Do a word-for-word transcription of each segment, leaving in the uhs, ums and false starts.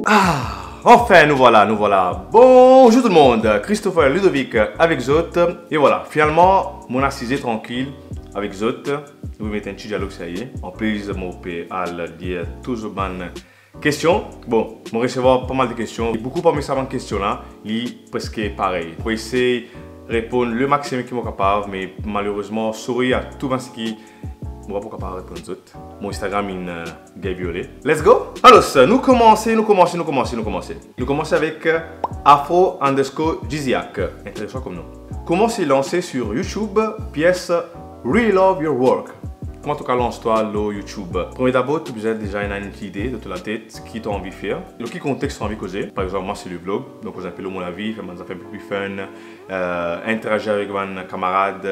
Ah, anfin, nou vwala, nou vwala. Bonzour tout le monde, Christopher Ludovic avek zot. E vwala, finalman, mo asize trankil avek zot. Nou met enn ti dialog serye. Anplis, mo pe al lir tou zot bann kestion. Bon, mo resevwar pa mal de kestion. E boukou parmi sa bann kestion la, li preske parey. Mo esey reponn le maximum ki mo kapav, me malerezman, sorry a tou bann seki mo pa pou kapav reponn zot. Mo Instagram inn, euh, gagn viole. Let's go! Alor, nou komanse, nou komanse, nou komanse, nou komanse. Nou komanse avek, euh, afro underscore jiziak. Interesan kom nom. Kouma se lanse sur YouTube, P S, really love your work. Kouma to kapav lans twa lor YouTube? Premie dabor, to bizin deza ena enn ti lide dan to latet ki to anvi fer, dan ki kontex to anvi koze. Par exanp, mwa, se le vlog, donk koz inpe lor mo lavi, fer bann zafer inpe pli fun, euh, interagir avek bann kamarad,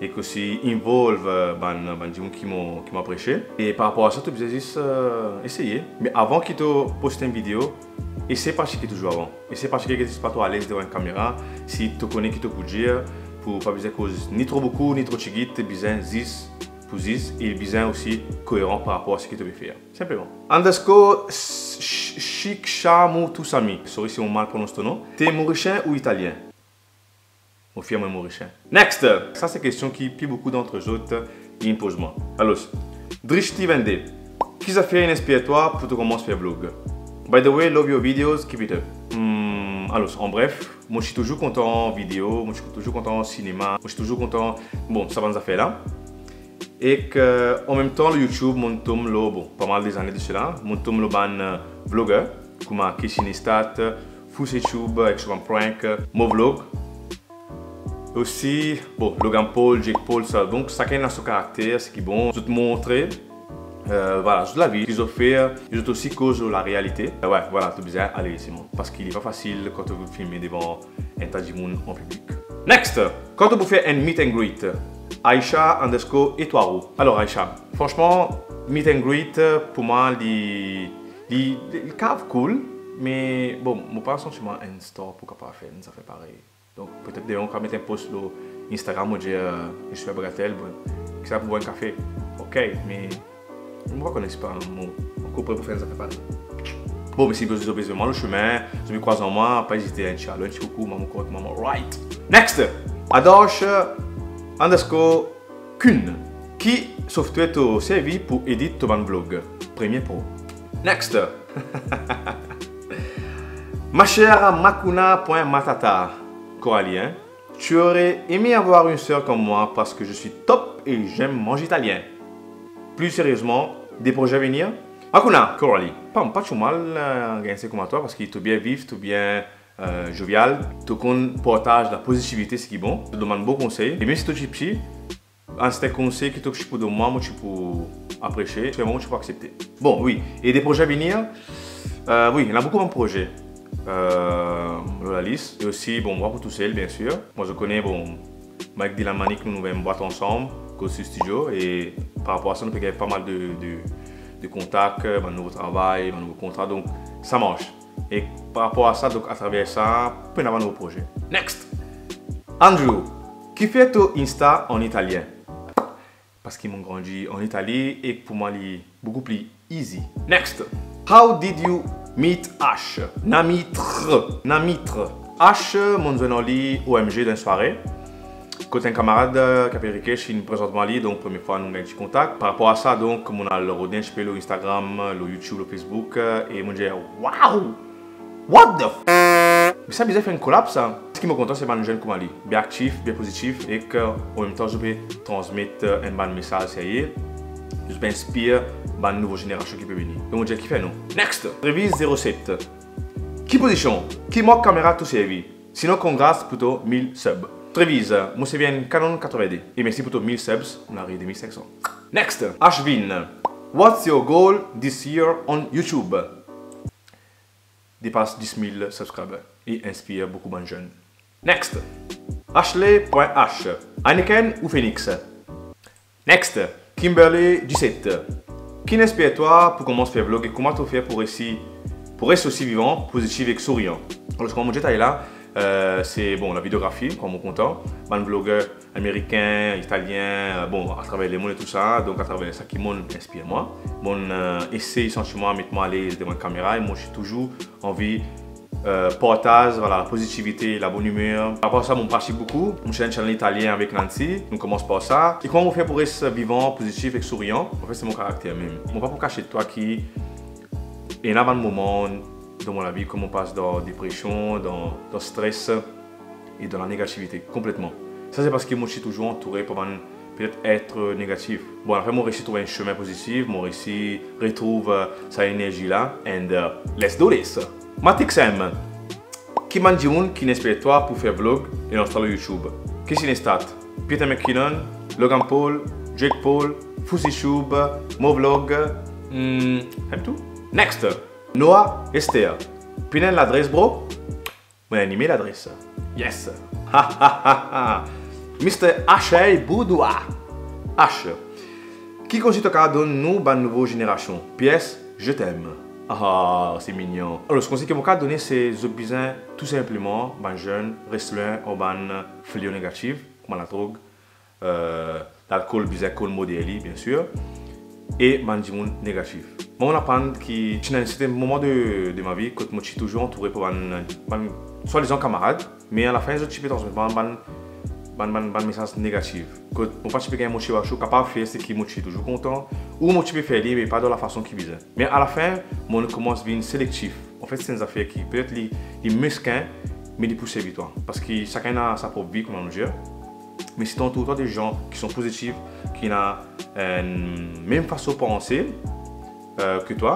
ek osi involve, euh, bann, bann dimoun ki mo, ki mo apresie. E par rapor a sa, to bizin zis, euh, eseye. Me avan ki to post enn video, esey praktike touzour avan. Esey praktike, ki si pa to alez devan enn kamera, si to kone ki to pou dir, pou pa bizin koz ni tro boukou, ni tro tigit, bizin zis pou zis, e bizin osi koeran par rapor a seki to pe fer. Sinpleman. Underscore sh-, sh-, Shikshamo Tusami. Sorry si mo mal prononse to nom. To Morisien ou Italien? Mo fir mwa Morisien. Next! Sa se kestion ki pli boukou d'antre zot inn poz mwa. Alor, Drishti vennde. Ki zafer inn inspir twa pou to koumans fer vlog? By the way, love your videos, keep it up. Hmm, alor, an bref, mo ti touzour kontan video, mo ti touzour kontan sinema, mo ti touzour kontan, bon, sa bann zafer la. Ek, euh, an mem tan, lor YouTube, mo tom lor, bon, pa mal de zane de sela, mo tom lor bann, euh, vlogger, kouma Casey Neistat, Fousse Tube, ek so bann prank, euh, mo vlog. Osi, bon, Logan Paul, Jake Paul, sa, donk, sakenn ena so karakter, seki bon, zot montre, euh, vwala, zot lavi, ki zot fer, zot osi koz lor larealite. Euh, wi, vwala, to bizin ale, se bon. Parski li pa fasil kan to filme devan enn ta dimoun an piblik. Next! Kan to pou fer enn meet and greet? Aisha underscore Etoaro. Alor, Aisha, fransman, meet and greet, pou mwa, li, li, li, li kav cool, me bon, mo pa santi mwa enn star pou kapav fer enn zafer parey. Donk, petet demen, mo kav met enn post lor Instagram, mo dir, euh, "Je suis à Bagatelle, bon, ki sa pou bwar enn kafe?" Ok, me mo pa kone, se pa mo, mo ankor pre pou fer enn zafer parey. Bon, me si zot pe zwenn mwa lor simin, zot pe krwaz ar mwa, pa ezite, enn ti alo, enn ti koukou, mama kort, mama right. Next! Adarsh underscore Kun. Ki software to servi pou edit to bann vlog? Premiere Pro. Next! Ma chère Makuna point Matata, Coralie, hein? Tu aurais aimé avoir une sœur comme moi parce que je suis top et j'aime manger italien. Plus sérieusement, des projets à venir? Makuna, Coralie, pa, pa tro mal, euh, gagn se kouma twa, parski to bien viv, to bien, euh, jovial, to konn partaz lapozitivite, seki bon, to donn bann bon konsey. E mem si to ti piti, enn sertin konsey ki to ti pou donn mwa, mo ti pou apresie, selman mo ti pou aksepte. Bon, wi, e de proze a venir, euh, wi, ena boukou bann proze, euh, lor lalis. E osi, bon, mwa pou tousel, biensir. Mwa, zot kone, bon, mwa ek Dylan Manik, nou, nou ouvrir enn bwat ansam, Gosu Studio, e par rapor a sa, nou pe gagn pa mal de, de, de kontak, bann nouvo travay, bann nouvo kontra, donk, sa mars. E par rapor a sa, donk, atraver sa, pou ena bann nouvo proze. Next! Andrew, kifer to Insta an italien? Parski mo grandi an Itali e pou mwa li boukou pli easy. Next! How did you meet Ash? Namitre. Namitre. Ash, mo zwenn ar li O M G dan enn sware. Kot enn kamarad, euh, ki apel Rikesh, inn prezant mwa li, donk premie fwa nou gagn ti kontak. Par rapor a sa, donk, mo al rod enn tipe lor Instagram, lor YouTube, lor Facebook, euh, e mo dir, "Wow! What the f-?" Me sa bizin fer enn kolab, sa. Seki mo kontan, se bann zenn kouma li. Bien aktif, bien pozitif, ek, euh, an mem tan, zot pe transmet, euh, enn bann mesaz serye. Zot pe inspir bann nouvo zenerasion ki pe vini. Donk, mo dir, kifer non? Next! Treviz zeroset. Ki pozision? Ki mark kamera to servi? Sinon, congrats pou to mil sub. Treviz, mo servi enn Canon quatre-vingt-deux. E mersi pou to mil subs, nou ariv de mil sink san. Next, Ashvin. What's your goal this year on YouTube? Depas dis mil subscriber e inspir boukou bann zenn. Next, Ashley point H. Heineken ou Phoenix? Next, Kimberly dix-sept. Ki inspir twa pou koumans fer vlog e kouma to fer pou resi, pou res osi vivan, pozitif ek sourian? Alor, kouma mo dir taler la, Euh, se, bon, lavideografi, kouma mo kontan. Bann vlogger amerikin, italien, euh, bon, atraver lemond e tou sa. Donk, atraver sa ki monn inspir mwa. Monn, euh, esey santi mwa, met mwa alez devan kamera e mo ti touzour anvi, euh, partaz, vwala, lapozitivite, labonimer. Apar sa, mo pratik boukou. Mo ti ena enn channel italien avek Nancy. Nou koumans par sa. E kouma mo fer pou res vivan, pozitif ek sourian? Anfet, se mo karakter mem. Mo pa pou kasiet twa ki ena bann moman dan mo lavi, kouma mo pas dan depresion, dan, dan stres e dan lanegativite, konpletman. Sa, se parski mo ti touzour antoure par bann, petet, et negatif. Bon, apre, mo resi trouv enn semin pozitif, mo resi retrouv, euh, sa enerzi la, and, euh, let's do this! Matixem, ki bann dimoun ki inspir twa pou fer vlog e lans twa lor YouTube? Chrissy Neistat, Peter McKinnon, Logan Paul, Jake Paul, Fouseytube, Movlog, hmm, c'est tout. Next. Noah Esther, pena enn ladres, bro? Mo ena enn email adres. Yes. Mister Ashay Boudoua. Ash, ki konsey to kapav donn nou bann nouvo zenerasion? P S, je t'aime. Ah, c'est mignon. Alor, konsey ki mo kapav done, se zot bizin tou sinpleman, bann zenn, res lwin ar bann fleo negatif, kouma ladrog, euh, lalkol, bizin konn moder li, bien sir, e bann dimoun negatif. Mwa, mo'nn aprann ki ti ena enn sertin moman de, de ma vi kot mo ti touzour antoure par bann, bann swadizan kamarad, me alafin, zot ti pe transmet mwa bann, bann, bann, bann mesaz negatif. Kot mo pa ti pe gagn motivasion, kapav fer seki mo ti touzour kontan, ou mo ti pe fer li, me pa dan lafason ki bizin. Me alafin, mo'nn koumans vinn selektif. Anfet, se enn zafer ki, petet, li, li meskin, me li pou servi twa. Parski sakenn ena sa prop vi, kouma nou dir. Me si to antour twa de zan ki son pozitif, ki ena, euh, mem fason panse, euh, ki twa,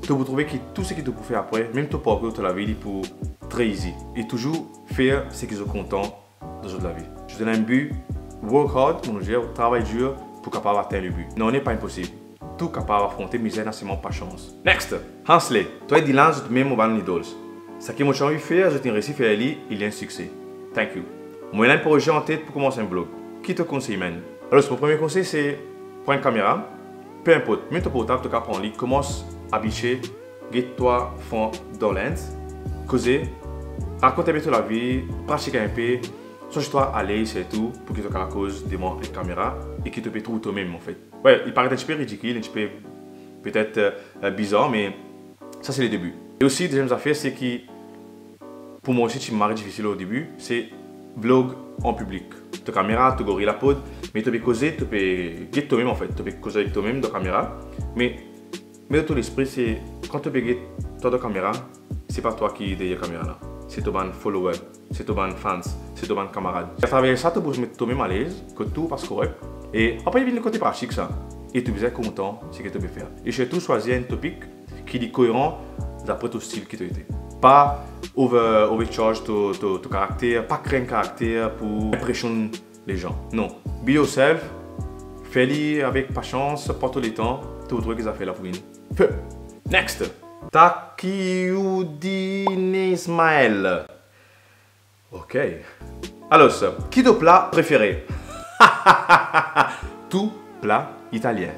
to pou trouve ki tou seki to pou fer apre, mem to parkour, to lavi, li pou tre easy. E touzour fer seki zot kontan dan zot lavi. Zot ena enn bi, work hard, kouma nou dir, travay dir pou kapav atenn le bi. Non, nanye pa inposib. Tou kapav afronte mizer, ena selman pa sans. Next! Hansley, twa e Dylan, zot mem mo bann idols. Seki mo ti anvi fer, zot inn resi fer li, e li enn sikse. Thank you. Mo ena enn proze antet pou koumans enn vlog. Ki to konsey, man? Alor, mo premie konsey, se pran enn kamera, pe inport, mem to portab, to kapav pran li, koumans abitie, get twa fran dan lens, koze, rakont inpe to lavi, pratik inpe, santi twa alez sirtou, pou ki to kapav koz devan enn kamera e ki to pe trouv twa mem, anfet. Wi, li paret enn tipe ridikil, enn tipe, petet, euh, bizar, me sa, se le debi. E osi, deziem zafer, se ki pou mwa osi, ti mari difisil o debi, se vlog an piblik. To kamera, to gorilla pod, me to pe koze, to pe get twa mem, anfet. To pe koze avek twa mem dan kamera, me, me dan to lespri, se kan to pe get twa dan kamera, se pa twa ki deryer kamera la. Se to bann follower, se to bann fans, se to bann kamarad. Atraver sa, to pou met twa mem alez, kot tou pas korek. E apre, vinn kote pratik sa. E to bizin kontan seki to pe fer. E sirtou, swazir enn topik ki li koeran dapre to stil ki to ete. Pa over, overcharge to, to, to karakter, pa kre enn karakter pou inpresionn lezan. Non. Be yourself, fer li avek pasians, pran to letan, to trouve ki zafer la pou vini. Fe. Next. Takiuddin Ismail. Ok. Alor, ki to pla prefere? Tou pla italien.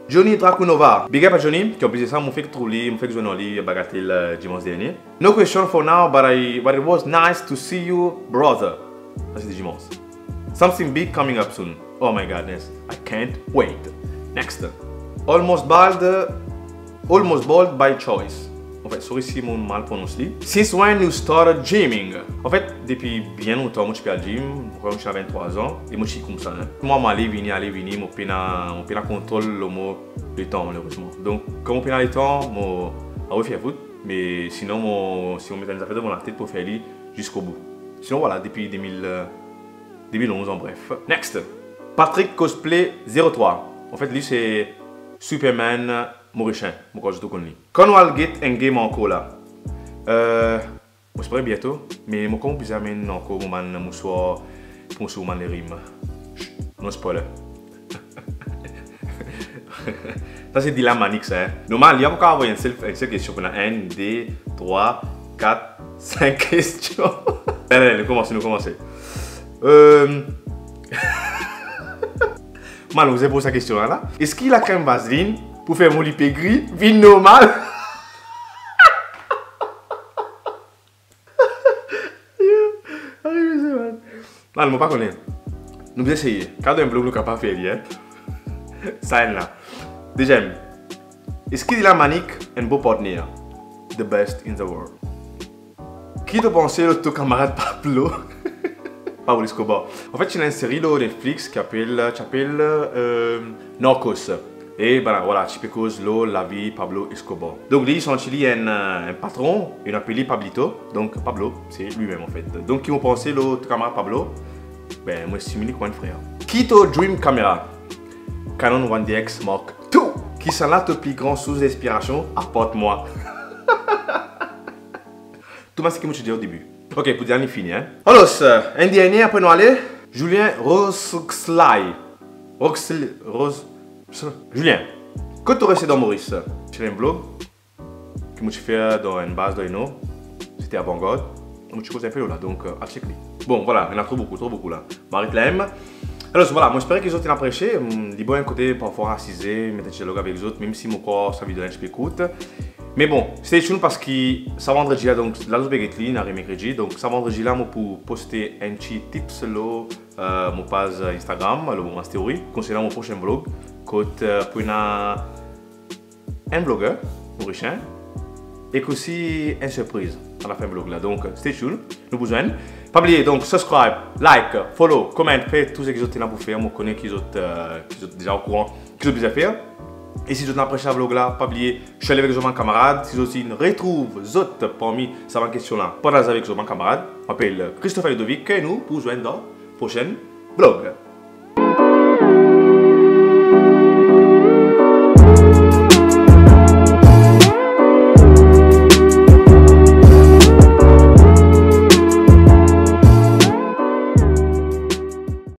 Johnny Drakunova. Big up a Johnny, ki anplis de sa, mo fek trouv li, mo fek zwenn ar li Bagatelle, euh, dimans dernie. No question for now, but I, but it was nice to see you, brother. Sa se te dimans. Something big coming up soon. Oh my goodness, I can't wait. Next. Almost bald, almost bald by choice. Anfet, sorry si mo mal prononse li. Since when you started gymming? Anfet, depi bien lontan mo ti pe al gym, mo krwar mo ti ena vinn-trwa an, e mo ti koumsa, hein. Mwa, mo ale vini, ale vini, mo pena, mo pena kontrol lor mo letan, malerezman. Donk, kan mo pena letan, mo, ah wi, fer fout, me sinon, mo, si mo met enn zafer dan mo latet, mo fer li ziska bou. Sinon, vwala, depi de mil, euh, de mil onz, an bref. Next. Patrick Cosplay zéro trois. Anfet, li se Superman Morisien. Mo krwar zot tou konn li. Kan nou al get enn game ankor la? Euh, mo espere biento, me mo kouma bizin amenn ankor mo bann mouswar pou mo swiv mo bann lerim. Shh, no spoiler. Sa se Dylan Manix, hein. Normal, li pa pou avoy enn sel, enn sel kestion, pou ena enn, de, trwa, kat, sink kestion. Ale, ale, nou koumanse, nou koumanse. Euh, mal, mo poz sa kestion la, la. Eski lakrem vazelinn pou fer mo lipegri vinn normal? Non, mo pa kone. Nou bizin eseye. Kado enn vlog nou kapav fer li, hein? Sa enn la. Deziem. Eski Dylan Manick enn bon partner? The best in the world. Ki to panse lor to kamarad Pablo? Pablo Escobar. Anfet, ti ena enn seri lor Netflix ki apel, ki apel, euh, Narcos. E, ben, vwala, ti pe koz lor lavi Pablo Escobar. Donk, li, santi li enn, euh, enn patron, e nou apel li Pablito. Donk, Pablo, se li mem, anfet. Donk, ki mo panse lor to kamarad Pablo? Ben, mo estim li kouma enn frer. Ki to dream kamera? Canon one D X Mark two. Kisannla to pli gran sours dinspirasion, apart mwa? Tou bann seki mo ti dir o debi. Ok, pou dir li fini, hein. Alor, enn dernie, apre nou ale. Julien Roxlay. Roxl-, Rox-, Julien. Kot to reste dan Moris? Ti ena enn vlog ki mo ti fer dan enn baz dan Leno. Sete Avant-Garde. Mo ti koz enn pe lor la, donk, euh, al check li. Bon, vwala, ena tro boukou, tro boukou la. Mo aret la mem. Alor, vwala, mo espere ki zot inn apresie. Hmm, li bon enn kote parfwa asize, met enn ti dialog avek zot, mem si mo krwar sa video la enn tipe kourt. Me bon, stay tuned paski sa vandredi la, donk la zot pe get li, nou ariv merkredi. Donk sa vandredi la, mo pou poste enn ti tips lor, euh, mo paz Instagram, lor mo story, konsernan mo prosin vlog, kot, euh, pou ena enn vloger morisien, ek osi enn sirpriz alafin vlog la. Donk, stay tuned, nou pou zwenn. Pa bliye, donk, subscribe, like, follow, comment, fer tou seki zot ena pou fer. Mo kone ki zot, euh, ki zot deza okouran ki zot bizin fer. E si zot inn apresie sa vlog la, pa bliye share li avek zot bann kamarad. Si zot inn retrouv zot parmi sa bann kestion la, partaz avek zot bann kamarad. Mo apel Christopher Ludovic, e nou pou zwenn dan prosin vlog.